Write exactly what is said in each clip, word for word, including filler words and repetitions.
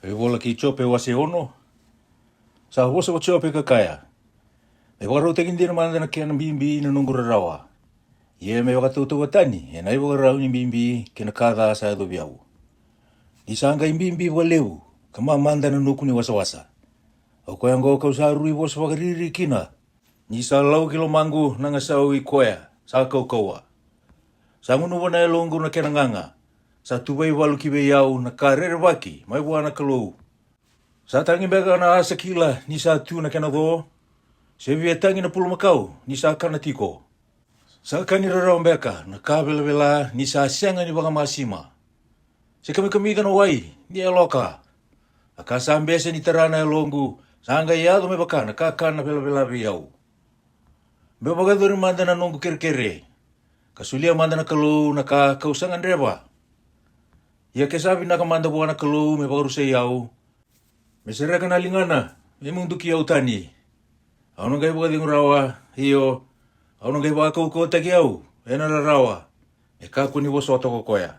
E vola ki Jope wase ono. Sa vosa ko Jope ka kaya, me vakarautaki dina mada na kena bibi na noqu rarawa. Ia me vakatautauvatani e na ivakarau ni bibi kei na ka ca sa yacovi au. Ni sa qai bibi vakalevu ka mamada na nuku ni wasawasa. O koya oqo kau sa rui vosa vakariri kina. Ni sa lau ki lomaqu na gasau i koya sa kaukauwa. Sa gunuva na yaloqu na kena gaga. Sa tuvai valu ki vei au na ka rerevaki mai vua na Kalou. Sa tagi beka na asa kila ni sa tu na kena co? Se via tagi na pulumakau ni sa kana tiko? Sa ka ni rarawa beka na ka velavela ni sa sega ni vakamasima? Se kamikamica na wai ni yaloka? A ka sa bese ni tara na yaloqu sa qai yaco me vaka na kakana velavela vei au. Me vakayacori mada na noqu kerekere, ka solia mada na Kalou na ka kau sa gadreva. Ia ke sa vinaka mada vua na Kalou me vakarusai au, me sereka na ligana me mudu ki au tani. Au na qai vakacegu rawa, io, au na qai vakaukauwataki au e na rarawa, me kakua ni vosota ko koya.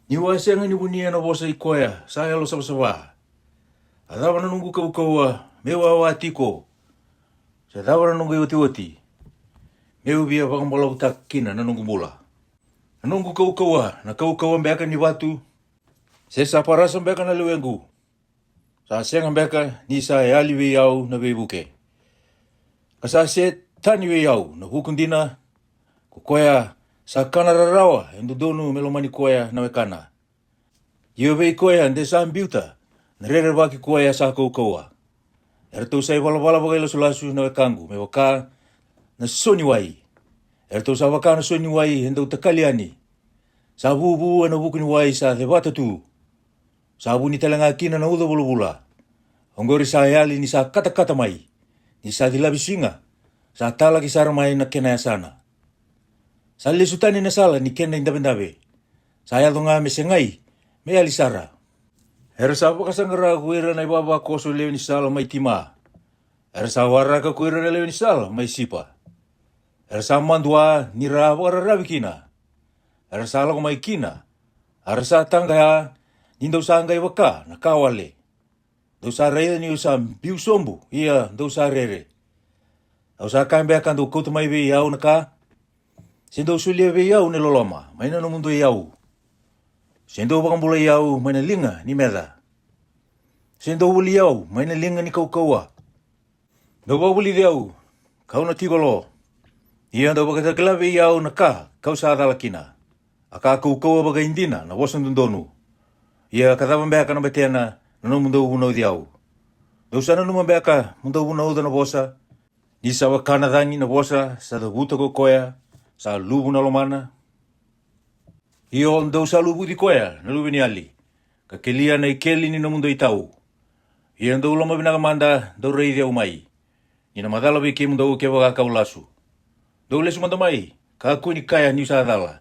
Niu a sega ni vunia na vosa i koya sa yalo savasava, a cava na noqu kaukauwa meu wawa tiko? Se cava na noqu iotioti meu via vakabalavutaka kina na noqu bula? Na noqu kaukauwa na kaukauwa beka ni vatu? Se sa parasa beka na lewequ? Sa sega beka ni sa yali vei au na veivuke, ka sa se tani vei au na vuku dina? Ko koya sa kana rarawa e dodonu me lomani koya na wekana. Io vei koya de sa biuta na rerevaki koya sa kaukauwa. Eratou sa ivalavala vakailasulasu na wekaqu me vaka na so ni wai. Eratou sa vaka na so ni wai e dau takali yani. Sa vuvu e na vuku ni wai sa cevata tu. Sa vuni tale ga kina na uca vulavula. Oqori sa yali ni sa katakata mai. Ni sa cilavi siga, sa talaki sara mai na kena yasana. Sa lesu tani na sala ni kena idavedave. Sa yaco ga me segai me yali sara. Era sa vakasaqara ko ira na ivavakoso lewe ni sala mai Tima. Era sa waraka ko ira na lewe ni sala mai Sipa. Era sa madua ni ra vakararavi kina. Era sa lako mai kina, a ra sa taqaya ni dou sa qai vaka na ka wale. Dou sa raica niu sa biu sobu, ia dou sa rere. Au sa kaya beka, dou kauta mai vei au na ka? Se dou solia vei au na iloloma mai na nomudou iyau? Se dou vakabulai au mai na liga ni meca? Se dou voli au mai na liga ni kaukauwa? Dou vakavulici au, kau na tiko lo. Ia dou vakatakila vei au na ka kau sa cala kina. A ka kaukauwa vakaidina na vosa dodonu. Ia ka cava beka na betena na nomudou vunauci au? Dou sa nanuma beka mo dou vunauca na vosa? Ni sa vaka na cagi na vosa sa cavuta ko koya sa luvu na lomana. Io, dou sa luvuci koya na luveniyali, ka kelia na ikeli ni nomudou itau. Ia dou lomavinaka mada, dou raici au mai. Ni na macala vei kemudou kevaka kau lasu. Dou lesu mada mai, kakua ni kaya niu sa cala.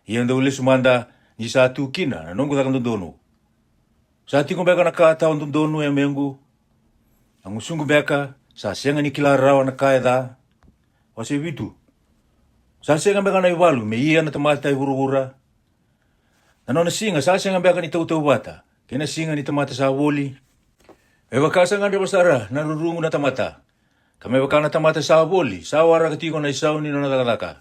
Ia dou lesu mada, ni sa tu kina na noqu caka dodonu. Sa tiko beka na ka tawa dodonu e yamequ? A gusuqu beka sa sega ni kila rawa na ka e ca? Wase vitu. Sa sega beka na ivalu me ia na tamata e vuravura? Na nona siga sa sega beka ni tautauvata kei na siga ni tamata sa voli? Me vaka sa gadreva sara na rurugu na tamata, ka me vaka na tamata sa voli sa waraka tiko na isau ni nona cakacaka.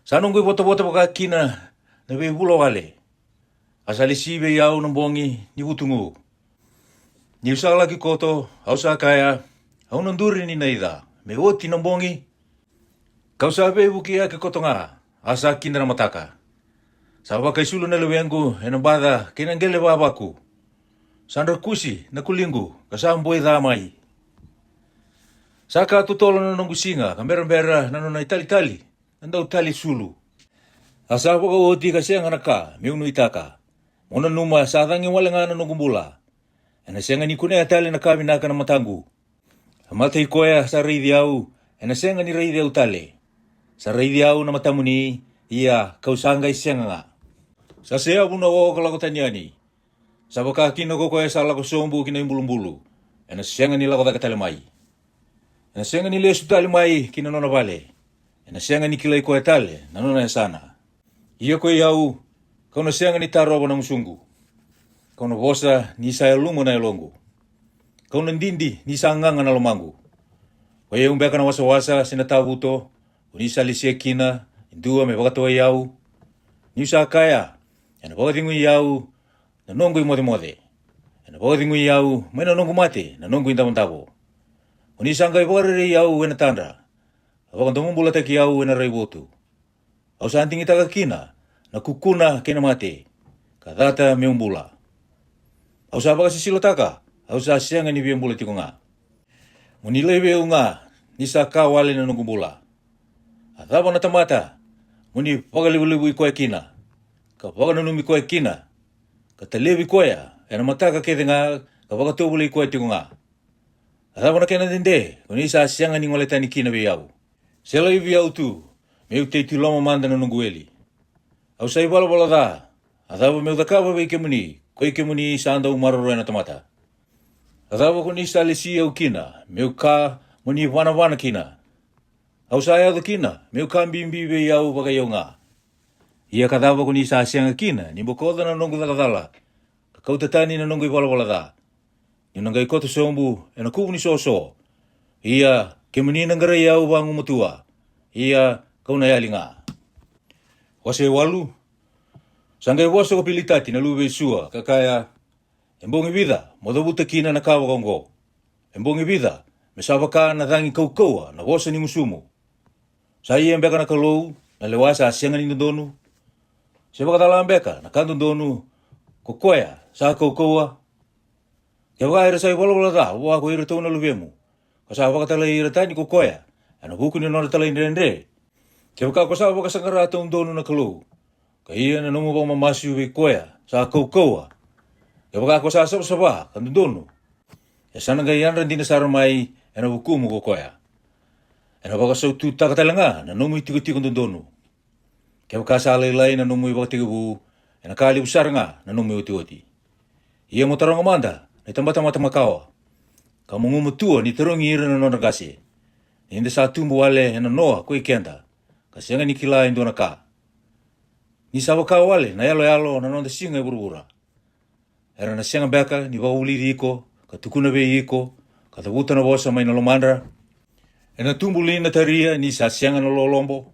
Sa noqu ivotavota vaka kina na veivula wale. A sa lesi vei au na bogi ni vutugu. Niu sa laki koto, au sa kaya, au na duri ni naica me oti na bogi. Kau sa veivukiyaki koto ga, a sa kida na mataka. Sa vakaisulu na lewequ e na baca kei na qele vavaku. Sa drakusi na kuliqu ka sa boi ca mai. Sa ka totolo na noqu siga ka berabera na nona italitali na dau tali sulu. A sa vakaoti ka sega na ka meu nuitaka. Mo nanuma sa cagi wale ga na noqu bula. Ena sega ni kunea tale na ka vinaka na mataqu. A mata i koya sa raici au ena sega ni raici au tale. Sa raici au na matamuni, ia kau sa qai sega ga. Sa seavu na o ka lako tani yani. Sa vaka kina ko koya sa lako sobu ki na ibulubulu, ena sega ni lako cake tale mai. Ena sega ni lesu tale mai ki na nona vale. Ena sega ni kilai koya tale na nona yasana. Ia koi au, kau na sega ni tarova na gusuqu. Kau na vosa ni sa yaluma na yaloqu. Kau na didi ni sa gaga na lomaqu. Oi au beka na wasawasa se na tavuto, ko ni sa lesia kina e dua me vakatawai au? Niu sa kaya, ena vakacegui au na noqu imocemoce. Ena vakacegui au mai na noqu mate na noqu idavodavo. Ko ni sa qai vakarerei au ena tadra, ka vakadomobulataki au ena raivotu. Au sa digitaka kina na kukuna kei na mate, ka cata meu bula. Au sa vakasisilotaka, au sa sega ni via bula tiko ga. Mo ni laivi au ga, ni sa ka wale na noqu bula. A cava na tamata mo ni vakalevulevui koya kina, ka vakananumi koya kina, ka talevi koya ena mataka kece ga, ka vakatovolei koya tiko ga? A cava na kena dede ko ni sa sega ni gole tani kina vei au? Se laivi au tu, meu tei tiloma mada na noqu eli. Au sa ivalavala ca. A cava meu cakava vei kemuni, ko i kemuni sa dau maroroya na tamata? A cava ko ni sa lesi au kina, meu ka mo ni vanavana kina? Au sa yaco kina meu ka bibi vei au vakai au ga. Ia ka cava ko ni sa sega kina ni bokoca na noqu caka cala, ka kauta tani na noqu ivalavala ca? Niu na qai koto sobu ena kuvu ni soso. Ia kemuni na qarai au vagumatua. Ia kau na yali ga. Wase walu. Sa qai vosa ko Pilitati na luve i Sua, ka kaya, e bogi vica mo cavuta kina na ka vakaoqo? E bogi vica me sa vaka na cagi kaukauwa na vosa ni gusumu? Sa ia beka na Kalou na lewa sa sega ni dodonu? Se vakacala beka na ka dodonu ko koya sa kaukauwa? Kevaka era sa ivalavala ca vua ko iratou na luvemu, ka sa vakatalai ira tani ko koya ena vuku ni nodra talaidredre, kevaka ko sa vakasaqara taudonu na Kalou, ka ia na nomu vakamamasu vei koya sa kaukauwa, kevaka ko sa savasava ka dodonu, e sa na qai yadra dina sara mai ena vukumu ko koya. Ena vakasaututaka tale ga na nomu itikotiko dodonu. Kevaka sa lailai na nomu ivakatekivu, ena ka levu sara ga na nomu iotioti. Ia mo taroga mada na itabatamata makawa, ka mo gumatua ni tarogi ira na nodra qase. Ni da sa tubu wale ena noa ko i keda, ka sega ni kila e dua na ka. Ni sa vaka wale na yaloyalo na noda siga e vuravura. Era na sega beka ni vakavulici iko, ka tukuna vei iko, ka cavuta na vosa mai na lomadra? Ena tubu li na taria ni sa sega na lolobo?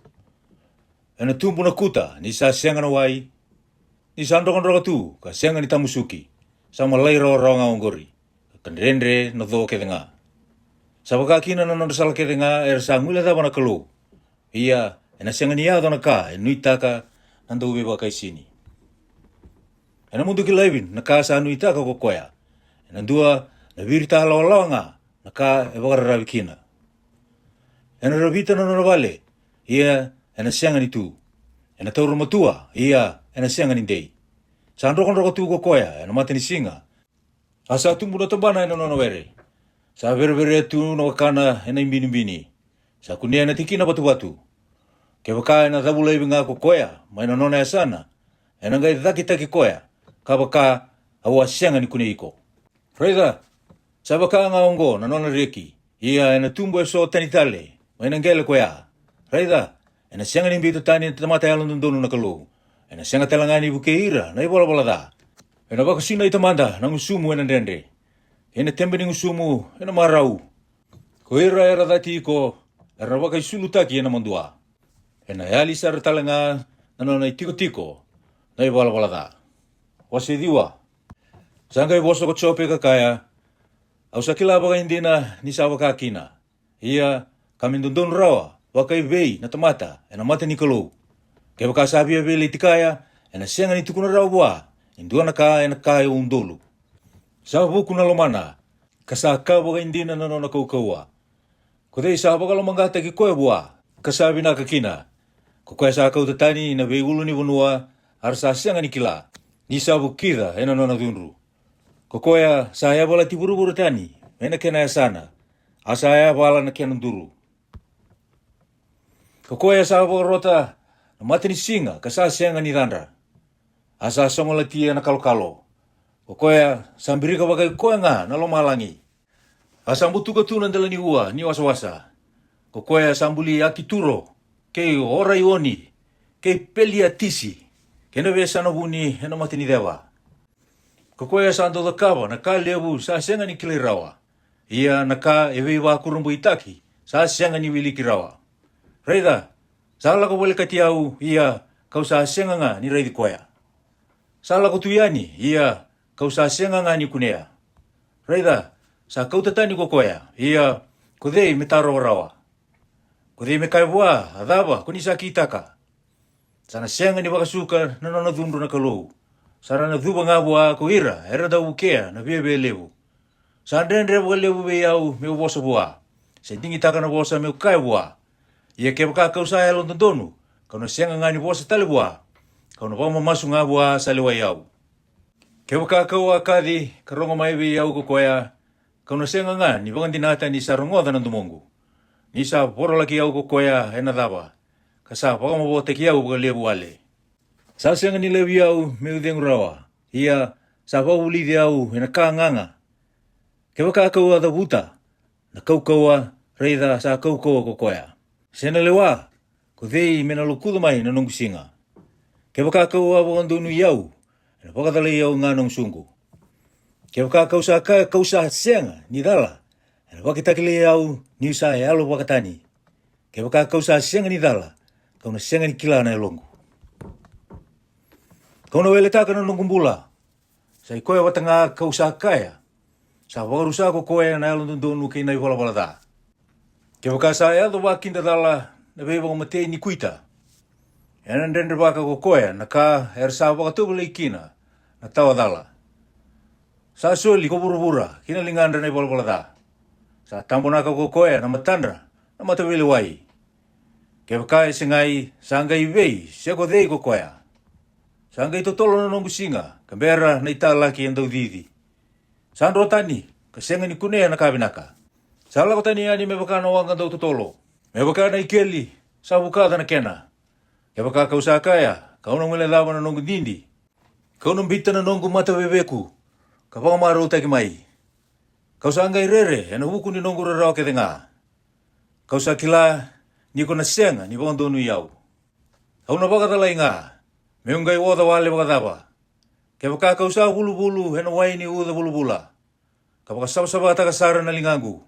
Ena tubu na kuta ni sa sega na wai? Ni sa drokadroka tu ka sega ni tamusuki, sa malai rawarawa ga oqori, ka dredre na co kece ga. Sa vaka kina na nodra sala kece ga era sa guilecava na Kalou. Ia ena sega ni yaco na ka e nuitaka na dauveivakaisini. Ena muduki laivi na ka sa nuitaka ko koya. Ena dua na virita lawalawa ga na ka e vakararavi kina. Ena ravita na nona vale, ia ena sega ni tu. Ena taura matua, ia ena sega ni dei. Sa drokadroka tu ko koya ena mata ni siga. A sa tubu na tabana ena nona were. Sa vereverea tu na wakana ena ibinibini. Sa kunea na tikina vatuvatu. Kevaka ena cavu laivi ga ko koya mai na nona yasana, ena qai cakitaki koya, ka vaka, au a sega ni kunei iko. Raica, sa vaka ga oqo na nona reki. Ia ena tubu eso tani tale mai na qele koya. Raica, ena sega ni biuta tani na tamata yalododonu na Kalou. Ena sega tale ga ni vukei ira na ivalavala ca. Ena vakasinai tamada na gusumu ena dredre, kei na tebe ni gusumu ena marau. Ko ira era cati iko era vakaisulutaki ena madua. Ena yali sara tale ga na nona itikotiko na ivalavala ca. Wase ciwa. Sa qai vosa ko Jope ka kaya, au sa kila vakaidina ni sa vaka kina. Ia ka me dodonu rawa vakaivei na tamata ena mata ni Kalou? Kevaka sa via veileti kaya, ena sega ni tukuna rawa vua e dua na ka ena ka e udolu. Sa vuku na lomana, ka sa ka vakaidina na nona kaukauwa. Ko cei sa vakalomaqataki koya vua, ka sa vinaka kina? Ko koya sa kauta tani na veiulunivanua, a ra sa sega ni kila, ni sa vukica ena nona cudru. Ko koya sa yavalati vuravura tani mai na kena yasana, a sa yavala na kena duru. Ko koya sa vakarota na mata ni siga ka sa sega ni cadra, a sa sogolatia na kalokalo. Ko koya sa birika vakai koya ga na lomalagi, a sa butuka tu na dela ni ua ni wasawasa. Ko koya sa buli Akituro, kei Oraioni, kei Peliatisi, kei na veiyasana vuni ena mata ni ceva. Ko koya sa dau cakava na ka levu sa sega ni kilai rawa, ia na ka e veivakurabuitaki sa sega ni wiliki rawa. Raica, sa lako volekati au, ia ka'u sa sega ga ni raici koya. Sa lako tu yani, ia ka'u sa sega ga ni kunea. Raica, sa kauta tani ko koya, ia ko cei me tarova rawa? Ko cei me kaya vua, a cava ko ni sa kitaka? Sa na sega ni vakasuka na nona cudru na Kalou. Sa ra na cuva ga vua ko ira era dau vukea na viavia levu. Sa dredre vakalevu vei au me'u vosa vua, se digitaka na vosa me'u kaya vua. Ia kevaka ka'u sa yalododonu, ka'u na sega ga ni vosa tale vua, ka'u na vakamamasu ga vua sa lewai au. Kevaka ka'u a kaci ka rogo mai vei au ko koya, ka'u na sega ga ni vakadinata ni sa rogoca na domoqu. Ni sa vorolaki au ko koya e na cava, ka sa vakamavotaki au vakalevu wale. Sa sega ni laivi au me'u cegu rawa, ia sa vakavulici au e na ka gaga. Kevaka ka'u a cavuta na kaukauwa, raica, sa kaukauwa ko koya. Se na lewa, ko cei me na lokuca mai na noqu siga? Kevaka ka'u a vakadonui au, e na vakacalai au ga na gusuqu. Kevaka ka'u sa kaya ka'u sa sega ni cala, e na vakatakilai au ni'u sa yalo vakatani. Kevaka ka'u sa sega ni cala, ka'u na sega ni kila na yaloqu. Ka'u na weletaka na noqu bula. Sa i koya vata ga ka'u sa kaya, sa vakarusa ko koya na yalododonu kei na i valavala ca. Kevaka sa yaco vakidacala na veivakamatei ni kuita, e na dredrevaka ko koya na ka era sa vakatovolei kina na tawa cala. Sa soli ko vuravura ki na ligadra na i valavala ca. Sa tabonaka ko koya na matadra na mataveilewai. Kevaka e segai, sa qai vei se ko cei ko koya? Sa qai totolo na noqu siga ka bera na i talaki e dau cici. Sa dro tani ka sega ni kunea na ka vinaka. Sa lako tani yani me vaka na waqa dau totolo, me vaka na i keli sa vukaca na kena. Kevaka ka'u sa kaya, ka'u na guilecava na noqu didi, ka'u na bita na noqu mataveveku ka vakamarautaki mai. Ka'u sa qai rere e na vuku ni noqu rarawa kece ga. Ka'u sa kila ni ko na sega ni vakadonui au. Au na vakacalai ga, me'u qai oca wale vakacava? Kevaka ka'u sa vuluvulu e na wai ni uca vulavula, ka vakasavasavataka sara na ligaqu,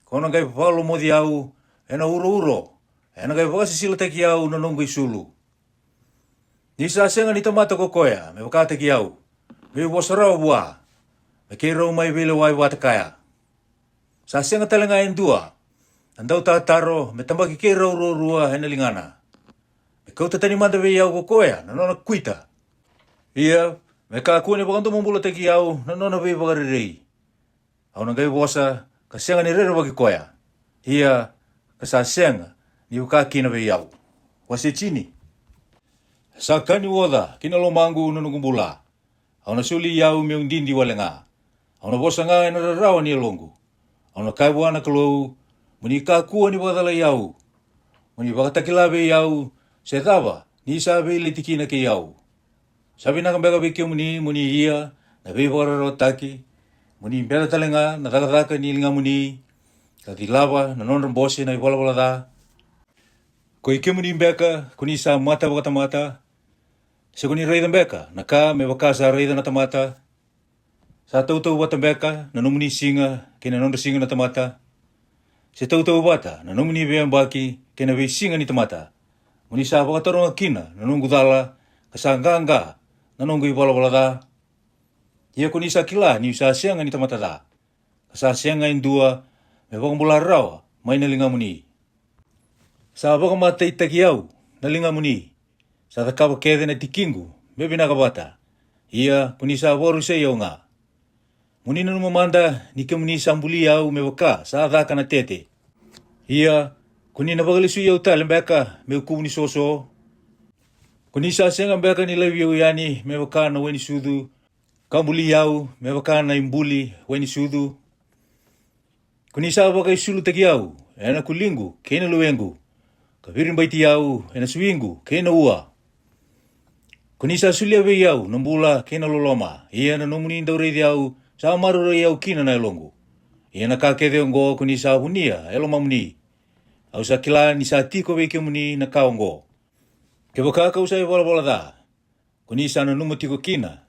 ko na qai vakalomoci au e na urouro, e na qai vakasisilataki au na noqu i sulu. Ni sa sega ni tamata ko koya me vakataki au, me'u vosa rawa vua, me keirau mai veilewai vata kaya. Sa sega tale ga e dua na dautataro me tabaki keirau ruarua e na ligana. Me kauta tani mada vei au ko koya na nona kuita. Ia, me kakua ni vakadomobulataki au na nona veivakarerei. Au na qai vosa ka sega ni rerevaki koya. Ia, ka sa sega ni vaka kina vei au. Wase tini. Sa ka ni oca ki na lomaqu na noqu bula. Au na soli au me'u didi wale ga. Au na vosa ga e na rarawa ni yaloqu. Au na kaya vua na Kalou, mo ni kakua ni vakacalai au. Mo ni vakatakila vei au se cava ni sa veileti kina kei au. Sa vinaka beka vei kemuni mo ni ia na veivakararawataki, mo ni beca tale ga na cakacaka ni ligamuni, ka cilava na nodra bose na i valavala ca? Ko i kemuni beka ko ni sa mata vakatamata? Se ko ni raica beka na ka me vaka sa raica na tamata? Sa tautauvata beka na nomuni siga kei na nodra siga na tamata? Se tautauvata na nomuni veiyabaki kei na veisiga ni tamata? Mo ni sa vakataroga kina na noqu cala, ka sa qaqa na noqu i valavala ca. Ia ko ni sa kila ni'u sa sega ni tamata ca, ka sa sega e dua me vakabula rawa mai na ligamuni. Sa vakamataitaki au na ligamuni. Sa cakava kece na tikiqu me vinaka vata. Ia ko ni sa vakarusai au ga. Mo ni nanuma mada ni kemuni sa buli au me vaka sa caka na tete. Ia ko ni na vakalesui au tale beka me'u kuvu ni soso? Ko ni sa sega beka ni laivi au yani me vaka na wai ni sucu, ka buli au me vaka na i buli wai ni sucu? Ko ni sa vakaisulutaki au e na kuliqu kei na luequ, ka viribaiti au e na suiqu kei na ua. Ko ni sa solia vei au na bula kei na loloma, ia na nomuni dauraici au sa maroroi au kina na yaloqu. Ia na ka kece oqo ko ni sa vunia e lomamuni. Au sa kila ni sa tiko vei kemuni na ka oqo. Kevaka ka'u sa i valavala ca, ko ni sa nanuma tiko kina.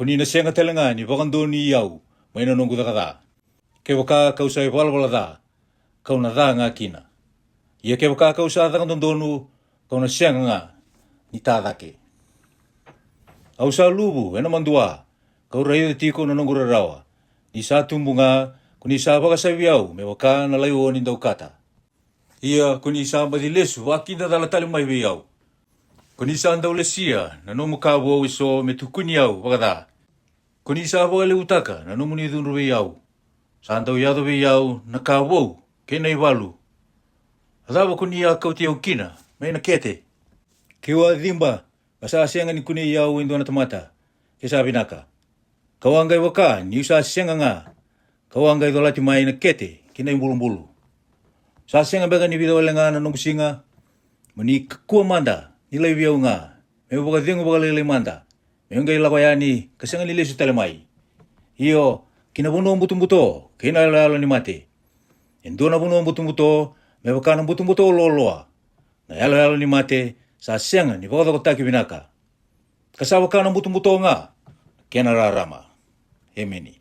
Ko ni na sega tale ga ni vakadonui au mai na noqu caka ca. Kevaka ka'u sa ivalavala ca, ka'u na ca ga kina. Ia kevaka ka'u sa caka dodonu, ka'u na sega ga ni ta cake. Au sa luvu e na madua, ka'u raica tiko na noqu rarawa. Ni sa tubu ga, ko ni sa vakasavi au me vaka na laione daukata. Ia ko ni sa baci lesu vakidacala tale mai vei au. Ko ni sa dau lesia na nomu ka vou eso me tukuni au vakaca. Ko ni sa vakalevutaka na nomuni cudru vei au. Sa dau yaco vei au na ka vou kei na ivalu. A cava ko ni a kauti au kina mai na kete? Keu a ciba, ka sa sega ni kunei au e dua na tamata ke sa vinaka. Ka'u a qai vaka ni'u sa sega ga, ka'u a qai colati mai na kete ki na ibulubulu. Sa sega beka ni vica wale ga na noqu siga? Mo ni kakua mada ni laivi au ga, me'u vakacegu vakalailai mada, me'u qai lako yani ka sega ni lesu tale mai. Io, ki na vanua butobuto kei na yaloyalo ni mate. E dua na vanua butobuto, me vaka na butobuto loaloa. Na yaloyalo ni mate sa sega ni vakacokotaki vinaka, ka sa vaka na butobuto ga na kena rarama. Emeni.